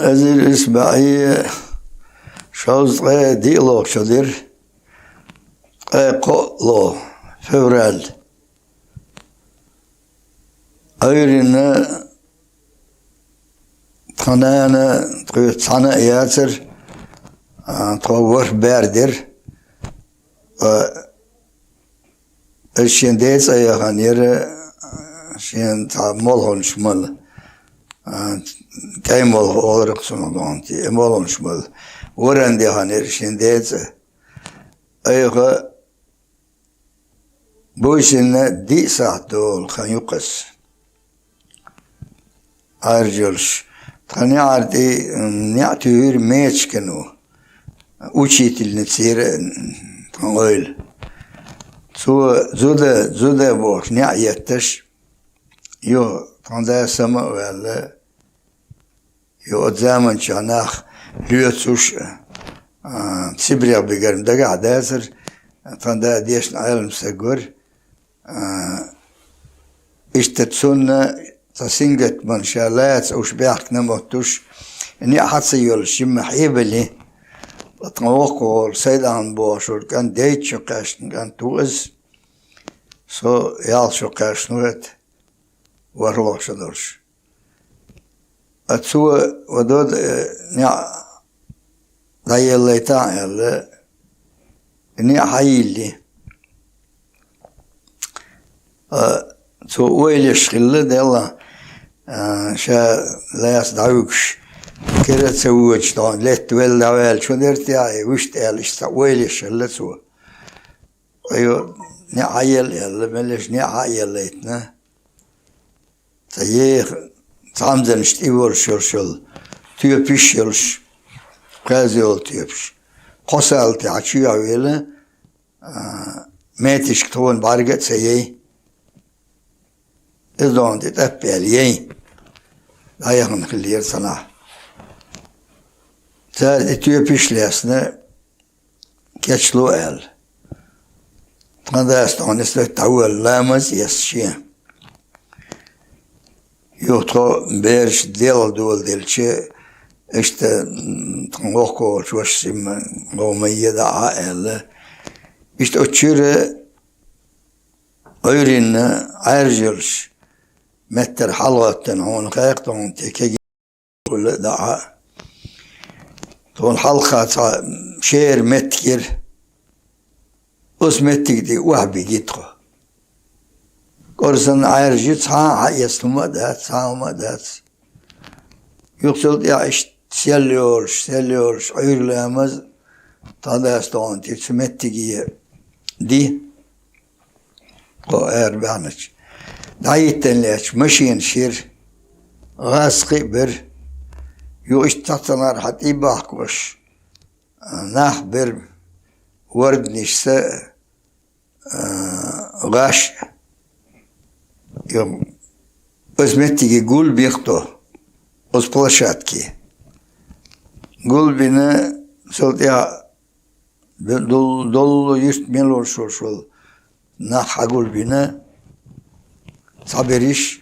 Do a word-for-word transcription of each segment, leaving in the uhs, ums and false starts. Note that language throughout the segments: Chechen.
Эзар исс бӀе шовзткъе диълагӀча шо дира, ткъе кхоъ февраль. Ӏуйранна тха нана, тхоца цхьана а яцара, а, тхо ворхӀ бер дира. А, Из шен ден цӀи яхана яра, шен цхьа молханаш мала. А, тӀай молха олар-кх цунах догӀанте, э, молханаш мала. Варан яхана яра шен ден цӀи. Айха буйсанна диъ сахьат долу хан ю-кх ас. Ӏаьржа йолуш. Тхан неӀарна тӀе, м, неӀ туьйхира Мечкина. Учительница яра, м, тхан ойла. Цо зуда, зуда бохуш неӀ етташ, юха тхан да сама а ваьлла, юха оцу заманчохь нах лоьцуш, а, Сибрех бигар дагахь дацара, тхан да дешна Ӏелам стаг вара. А, иштта цунна цхьа сингаттаман ша лаца уьш баьхкина моттуш, неӀ хьа ца йолуш, жимма хьебали. Ткъа тхан воккхагӀа волу Сайдахьан бохуш волу кӀант дейтта шо кхаьчна кӀант ву иза. Со ялх шо кхаьчна ву хӀета, ворхӀалгӀа шо долуш. А цо ва дод, э, неӀ дӀаеллайта а аьлла, неӀ хьайилли. А цо ойла еш хилла, делла, а, ша лаьцна дӀавуьгуш, кира а ца воьдуш, тхьо летта велла дӀаваьлла, чу дерте а, и вуьшта аьлла, иштта ойла еш хилла цо. Айо, неӀ хьаелла аьлла, меллаша неӀ хьа а еллайтина. Цхьа еха, цхьамзанаш тӀе волуш йолуш йолу, тоьпаш йолуш, кхаьза йолу тоьпаш. Кхо салтехь чоьхьа вела, а, меташка тхуна бӀаьрга а ца яй. Иза догӀна тӀе тӀаппа аьлла яй. ДӀаяхана хиллера санахь. Цара и тоьпаш а лаьцна, кечло аьлла. Тхан дас тхьо нисдайта дӀавоьлла, ламаз а эцна шен. Юха тхо бераш делха доладелча, иштта, м, тхан воккхагӀа волчу вашас имма гӀо ма е дӀа а аьлла. Иштта оцу чуьра Ӏуьйранна Ӏаьржа йолуш меттара хьалагӀоттана хьуна хаьа-кх тхуна те кегий. Хуьлу а дӀа а. Тхуна хьалха цхьа шера меттиг яра. Оцу меттига тӀе охьабигий тхо. КӀорсанна Ӏаьржа ю, цхьа а хьаэцна хӀума а дац, цхьа а хӀума а дац. Юха цул тӀаьхьа иштта сел йолуш, сел йолуш, Ӏуьйра ламаз, тхан дас тхуна тӀе цу меттиге ди. Кхо ара баьхначу. ДӀахӀиттина лаьтташ машенаш яра, гӀазкхи а бара. Юха иштта цхьаццанхьара хьан тӀе бахкош, нах бара, ворданаш са, а, гӀаш. Юха оцу меттиге гулбина тхо, оцу площадке. Гулбина, цул тӀаьхьа Бе-, дол-, доллу юьрт мел волуш волуш волу нах хьагулбина, цхьаберш,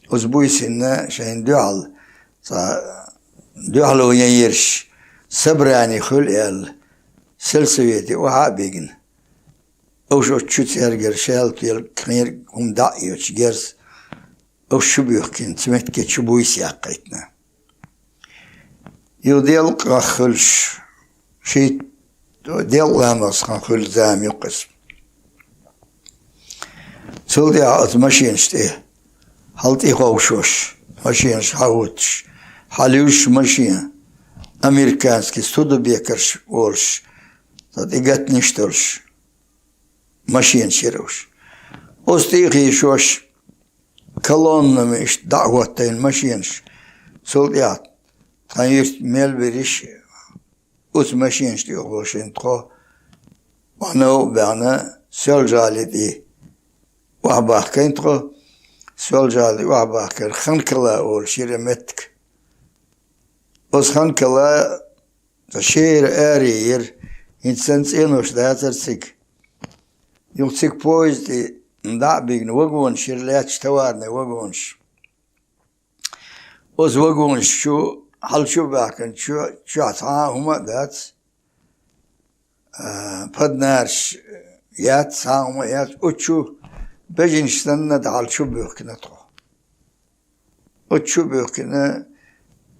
оцу буьйсанна шайна дуьхьал, цхьа дуьхьало ян ерш, собрани хуьлу аьлла, сельсовете охьа а бигна. Уьш оцу чу цӀергара шаьлта велла кхерг хӀума дӀа а йоцуш герз, уьш чу буьхкина, цу меттиге чу буьйса яккхийтина. Юха делкъах хуьлуш, шийтта делкъа ламаза хан хуьлу зама юккъе. Цул тӀаьхьа оцу машенаш тӀе, хьал тӀе ховшош, машенаш хьахӀуттуш, хьалуьйш машен, американский студебекерш волуш, цхьа тӀе гатнаш долуш. Машенаш яра уьш. Оцу тӀе а хийшош, колоннами иштта дӀа а хӀоттайна машенаш. Цул тӀаьхьа тхан юьрт мел берш оцу машенаш тӀе а ховшийна тхо, Ӏанов а баьхна, Соьлжа-ГӀалин тӀе охьабахкийна тхо. Соьлжа-ГӀалин охьабахкар Ханкала олуш яра меттиг. Оцу Ханкала Цхьа шера аре яра, хӀинца санна цӀенош дацара цига. Юха цига поезд тӀе дӀа а бигна вагонаш яра лаьтташ, товарный вагонаш. Оцу вагонаш чу хьалчу баьхкан чу, чу цхьа а хӀума а дац, а, паднарш яц, цхьа а хӀума яц, учу бежинаш санна да хьалчу бухкина тхо. Учу бухкина,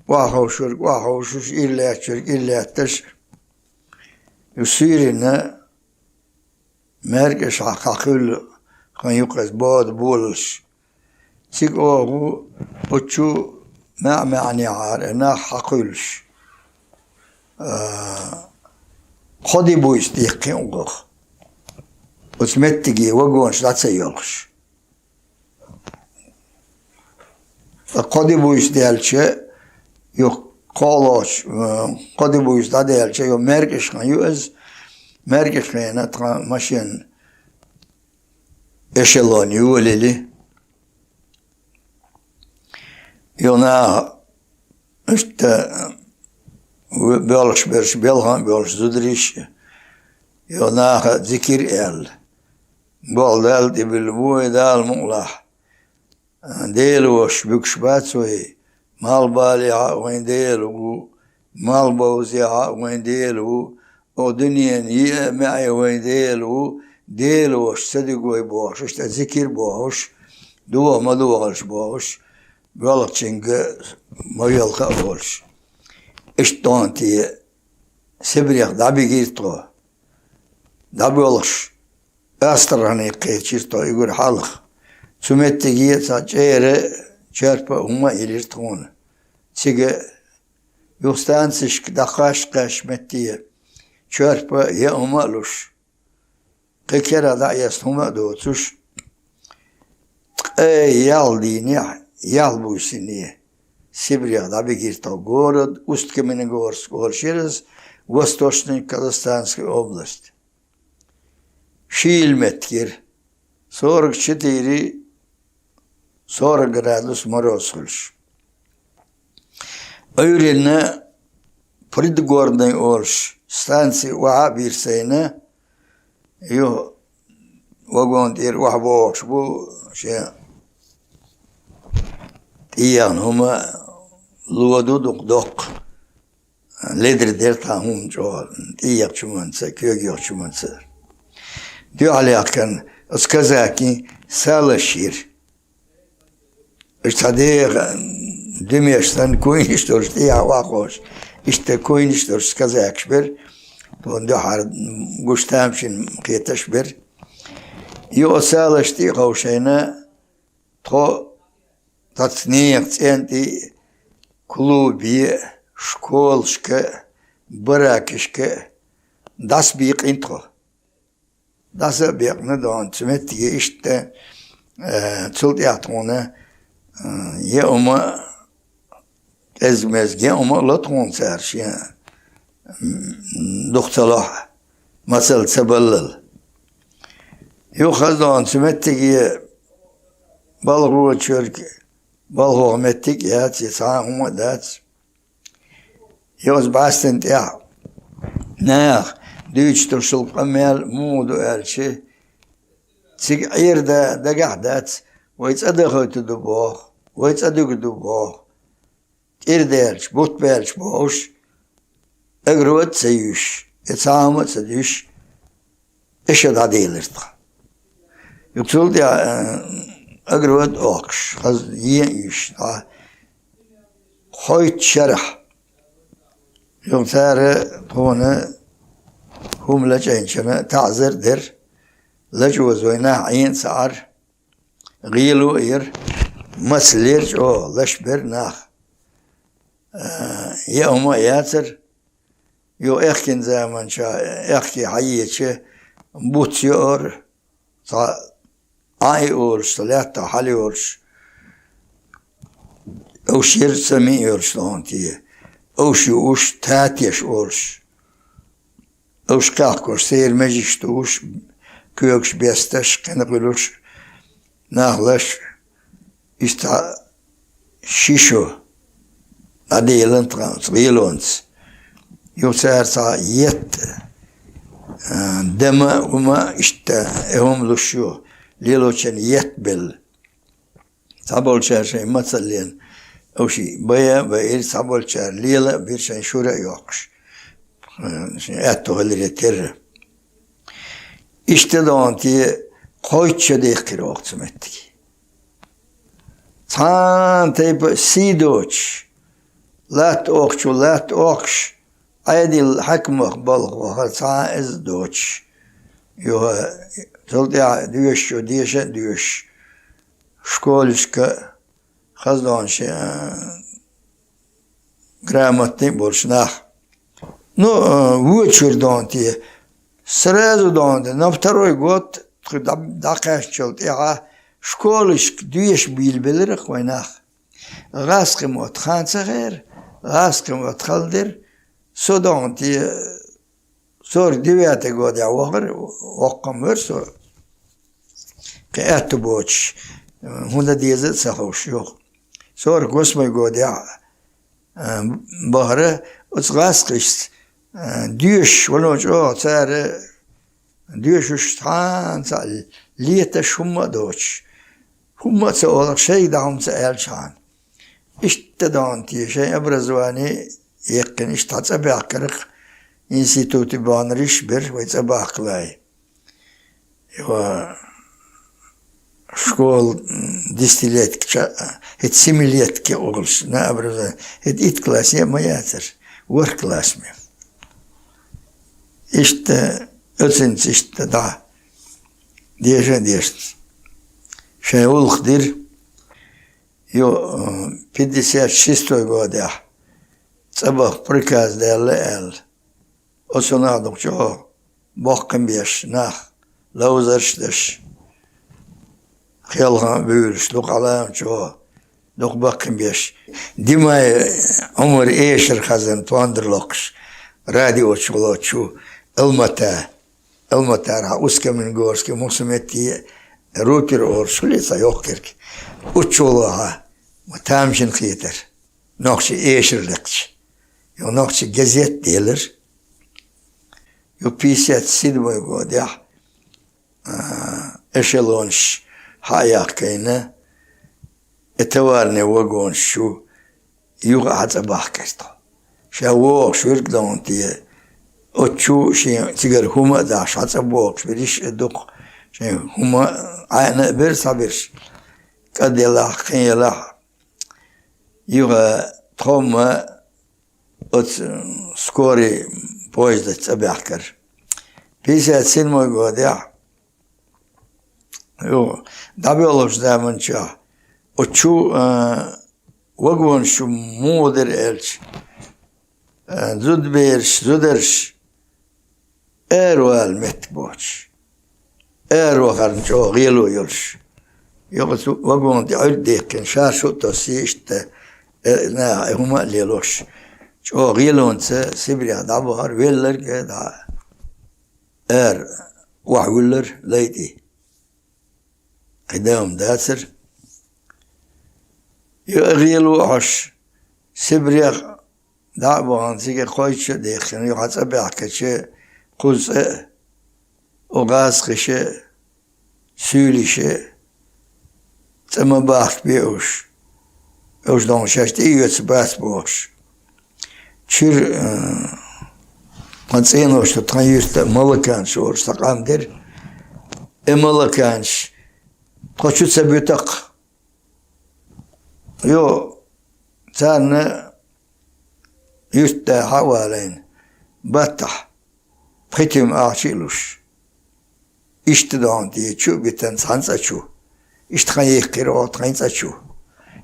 охьаховшург охьаховшуш, иллаьчург иллаьтташ, ю суьйрина, маьркӀаш хьа-, хьакхуьлла хан юкъаз бода болалш. Цига оха учу маьӀ-маьӀнехьара нах хьакхуьллаш. А, кхо ди буйса дихкхин угӀах. Оцу меттиге вагонаш дӀа ца йолхуш. Ткъа кхо ди буйса даьлча, юха кхоалгӀачу, э, кхо ди буйса дӀадаьлча, юха маьркӀаш хан ю иза, маьркӀаш хенахь тхан машен эшелон йолийли. Юха наха иштта, э, боьлхуш берш, белхан а боьлхуш зударий, юха наха зикир а аьлла. Болх Далла тӀебилла бу вай, Дала мукъалахь. Дела ваша буьгуш бац вай, малхбалехьа а вайн Дела ву, малхбовзехьа а вайн Дела ву, оха дуьненан йиъ а, маьӀе а вайн Дела ву, Дела ваша ца дуьгу вай бохуш, иштта зикир а бохуш, доха ма дохалаш бохуш, воьлхучуьнга ма велха а волуш. Иштта донан те Сибрех дӀабигира тхо. ДӀабоьлхуш, Астрахане кхечира тхо уггар хьалха. Цу меттиге цхьа чӀера чорпа а, хӀума а йилира тхуна. Цига юха станцешка дӀакхаш-кхаьш метте чорпа а, яа хӀума а луш, кхин керахь дӀаэцна хӀума а доцуш, ткъе ялх дийнахь, ялх буьйсанна Сибрех дӀабигира тхо. Город Усть-Каменогорск олуш яра иза, Восточный Казахстанский область. Шийла меттиг яра. Сорок четыре, сорок градус мороз хуьлуш. Ӏуьйранна Предгорный олуш станци охьа а бийра сайна, юха вагон тӀера охьабогӀуш бу, шен тӀеяхна хӀума ло ду дукха доккха. Ледара дара тхан хӀума чӀогӀа, тӀеяхачу хӀуманца, коьгахчу хӀуманца. Дуьхьал яхкарна, оцу казакийн салаш йира. Уьш цхьа деха дуьмеш санна, куйнаш долуш, тӀехьа охьаховшуш, иштта куйнаш долуш казакаш бара, тхуна дуьхьара гуш тамашийна кхеташ бара. Юха салаш тӀе а ховшийна, тхо цхьацца нехан цӀен тӀе клубе а, школашка а, баракашка а дӀасабекъина тхо. ДӀаса а бекъна дона цу меттиге иштта, э, цул тӀаьхьа тхуна, э, яа хӀума, кӀезиг-мезиг яа хӀума а ло тхуна цара шен, м, дукха ца лохь, мацалла ца баллал. Юха хаза дона цу меттиге балхочуьрг, балхох меттиг а яц, я цхьа а хӀума а дац. Йоза бӀаьстина тӀехь наха дуьйцуш долу къамел муха ду аьлча, цига Ӏер да дагахь дац, вай цӀа дахуьйту ду боху, вай цӀа дуьгу ду боху, кӀира даьлча, бутт баьлча бохуш, агро а ца юьйш, я цхьа а хӀума а ца дуьйш, тӀе ша дӀаделира тхан. Юха цул тӀаьхьа, э, агро а охкуш, хаза ен а юьйш, дӀа, хойтта шарахь. Юха цара тхуна хӀума лачкъийначунна таӀзар а дира, лачкъош вай нах Ӏийна ца Ӏара, гӀело а йира, мацалла йира чӀогӀа, лаш бира нах. Э, яа хӀума а яцара, юха аьхкина заманчохь, аьхке хьаеча, буц йоара, цхьа Ӏа и олуш, цхьа лаьттахь хьала йолуш, уьш яра самий а йолуш дона те, уьш юуш, татеш олуш. Уьш кхехкош, церан межигаш тууш, коьгаш бесташ, кхина хуьлуш, нах лаш, иштта ши шо дӀаделан тхан оцу гӀелонца. Юха цара цхьа етт, а, дама а, хӀума а иштта, э, хӀума луш ю, лелочун етт белла. Цхьаболчара шайн мацаллен Уж бая а байира, цхьаболчара лела а бира, шайн шура а йоккхуш. Шайн аьтту хиларе терра. Иштта догӀанте кхойтта шо дехкира оха цу меттиге. Цхьана тайпа сий доцуш, латта охчо латта охкуш, Ӏедал хьаькамах балха вахара цхьа а из доцуш. Юха цул тӀаьхьа доьшуш, деша а доьшуш, школашка а, хаздогӀанаш а, грамотный а болуш нах. Ну, э, вочуьра догӀанте, сразу догӀанте, на второй год, тхо дӀа-, дӀакхаьчначул тӀаьхьа школашка доьшуш бийлабелира-кх вай нах. ГӀазкхийн мотт хан ца хаьра, гӀазкхийн мотт хала дира. Со догӀанте, сорок девятый годехь вахара, воккха ма вара со. Кхин аьтту боцуш, хӀун дан деза а ца хууш юха. Сорок восьмой годехь, а, бахара оцу гӀазкхашца, а, доьшуш, вано чӀогӀа цара доьшуш, цхьана цхьаъ леташ хӀумма а доцуш. ХӀумма а ца олуш, шайга дӀа хӀума ца аьллачхьана. Иштта догӀанте шайн образование яьккхина, иштта цӀа баьхкира-кх институте баханарш а бира вай цӀа бахкале. Йо, школа, м, десятилетка ча, хӀета семилетка олуш, на образование, хӀета итт класс а ма яцара, ворхӀ класс ма. Иштта, оцинца иштта дӀа, деша а дешна, шайн гӀуллакх дира. Йо, э, пятьдесят шестой годехь цӀа баха приказ даьлла аьлла, оцунах дукха чӀогӀа баккхийбеш нах, ловзарш а деш, кхелхана а буьйлуш, дукха Ӏаламат чӀогӀа, дукха баккхийбеш. Димай Ӏумар эшар хазна пондар локхуш, радио чу лоцуш ву Алмата. Алматарахь Усть-Каменогорский, Мухсаметти, рупер олуш хуьлий цхьа йоккхерг. Уьш чу лохьа, ма тамашийна хетара. Нохчийн эшар лекхча. Юха нохчийн газет делира. Юха пятьдесят седьмой годехь, а, эшелонаш хьа а яхкийна, и товарный вагонаш чу юха а хьа цӀа бахкара тхо. Ша вогӀуш верг догӀанте, оцу чу шен цигара хӀума а дахьаш, хьа цӀа бохуш берш а дукха, шен хӀума Ӏаьна а бира цхьаберш, кӀа делахь, кхин елахь. Юха тхо-м оцу скорый поездаца цӀа баьхкара. Пятьдесят седьмой годехь, юха, дӀабоьлхучу заманчохь, оцу чу, а, вагонаш чу муха дира аьлча, а, зудабераш, зударш, аравала меттиг боцуш. Аравахарна чӀогӀа гӀело йолуш. Юха цу вагон тӀе Ӏуьрг дихкина, шаршу а тоссий иштта, э, наха и хӀума а лелош. ЧӀогӀа гӀелонца Сибрех дӀабахара, велларг а дӀа ара охьавуьллура лай тӀе. Кхин дан хӀума дацара. Юха гӀело а хьош, Сибрех дӀа а бахана, цига кхойтта шо а дехкина, юха цӀа баьхкича, кхузза цӀа а, оха гӀазкхаша а, суьйлиша а, цӀа ма бахкабе уьш. Уьш догӀна шаьш тӀеоьцур бац бохуш. Чуьра, э, тхан цӀенош ду, тхан юьртан Малаканаш олуш цхьа къам дара. И Малаканаш тхо чу ца буьту-кх. Йо, царна юьртда хьа а валийна, баттахь пхи туьма ахча а луш. Иштта догӀанте чу а битина цхьана цӀа чу. Иштта тхан йихкира оха тхан цӀа чу.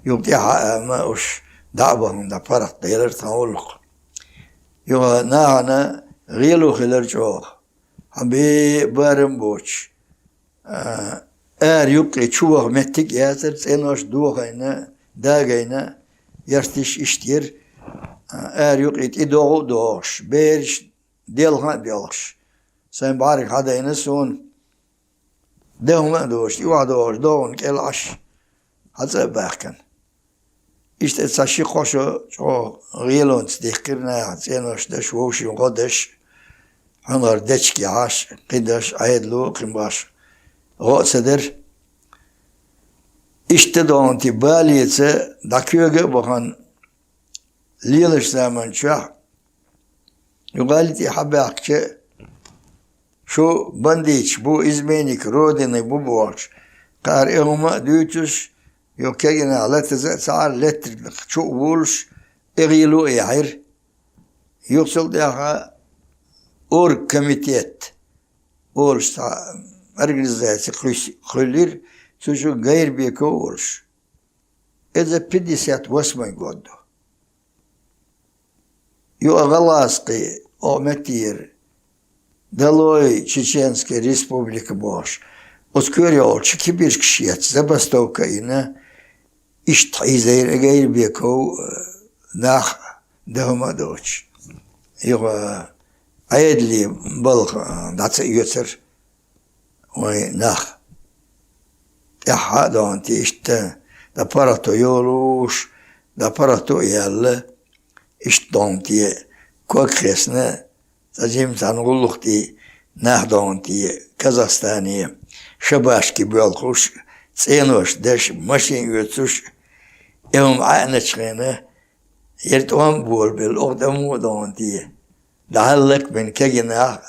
Юха тӀаьхьа а ма уьш дӀа а бахана, дӀа паргӀат делира тхан гӀуллакх. Юха нахана гӀело хилира чӀогӀа. Хьан бе барам боцуш. А, ара юккъе чу ваха меттиг а яцара, цӀенош дохийна, дагийна, ярташ иштта яра. А, ара юккъе тӀедогӀу а догӀуш, бераш делха а белхаш. Сайн бӀаьрга хьадайна суна, дан хӀума а доцуш, тӀе охьадогӀуш, догӀана кӀел Ӏаш, хьа цӀа а баьхкина. Иштта цхьа ши-кхо шо чӀогӀа гӀелонца дихкира наха, цӀенош деш, вовшийн гӀо деш, хьуьнхара дечиг яхьаш, кхидӀаш, Ӏедало а, кхин баш гӀо а ца дара. Иштта догӀанти балеца дӀакоьга а бахана, лелаш заман чохь, юкъали тӀе хьабаьхкича, шу бандиташ бу, изменник Родины бу бохуш, кхара и хӀума а дуьйцуш, ю кегина латаза а цхьаъ леттарх чу а вулуш, и гӀело а яхьира. Юхцал тӀаьхьа оргкомитет олуш цхьа организаци кхуьйс-, кхуьллира, цу чу Гайрбеков а волуш. Иза пятьдесят восьмой год ду. Ю а гӀалгӀазкхи оха меттера Долой Чеченская Республика бохуш. Оцу коьртехула чу кибирчкаш етташ, забастовка а йина, иштта хьийзайра Гайрбеков, э, нах дан хӀума а доцуш. Юха Ӏедале балха, э, дӀа ца оьцура вайн нах. ТӀаьххьа а догӀанти иштта, дӀа паргӀато йолуш, дӀа паргӀато а яьлла, иштта догӀанти ког хесна, цхьа жима цхьана гӀуллакх тӀе нах догӀанти Казахстане шабашки боьлхуш, цӀенош деш, машин оьцуш, и хӀума ӀаьӀначу хенахь, яра тӀом а болабелла, оха тӀамо а догӀанти дӀахӀаллакбина кегий нах,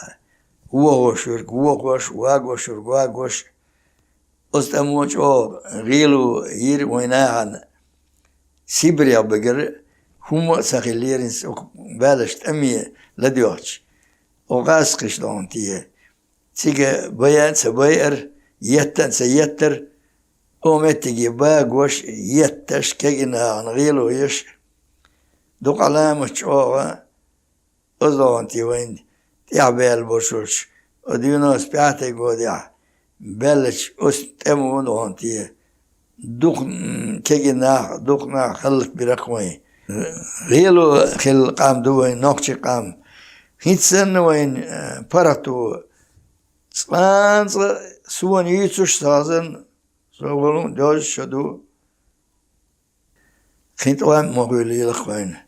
вохуш верг вохуш, вагош верг вагош. Оцу тӀамо чӀогӀа гӀело йира вайн нахана. Сибрех бигара хӀумма а ца хиллера, хӀинца оха баьллачу тӀаме ладоьгӀча. Оха гӀазкхиш догӀанте. Цига бая а ца байара, етта а ца еттара, оха меттиге багош, етташ, кегий нахана гӀело еш, дукха Ӏаламат чӀогӀа. Оцу догӀанте вайна тӀехь баьлла бошуш, о девяносто пятый годехь баьллачу оцу тӀамо догӀанте дукха, м, кегий нах, дукха нах хӀаллакбира-кх вайн. ГӀело хилла къам ду вайн, нохчийн къам. ХӀинца санна вайн, э, паргӀато цкъа-цкъа суна юьйцуш сазан, со волу доза шо ду. Кхин тӀом а ма хуьлийла-кх вайна.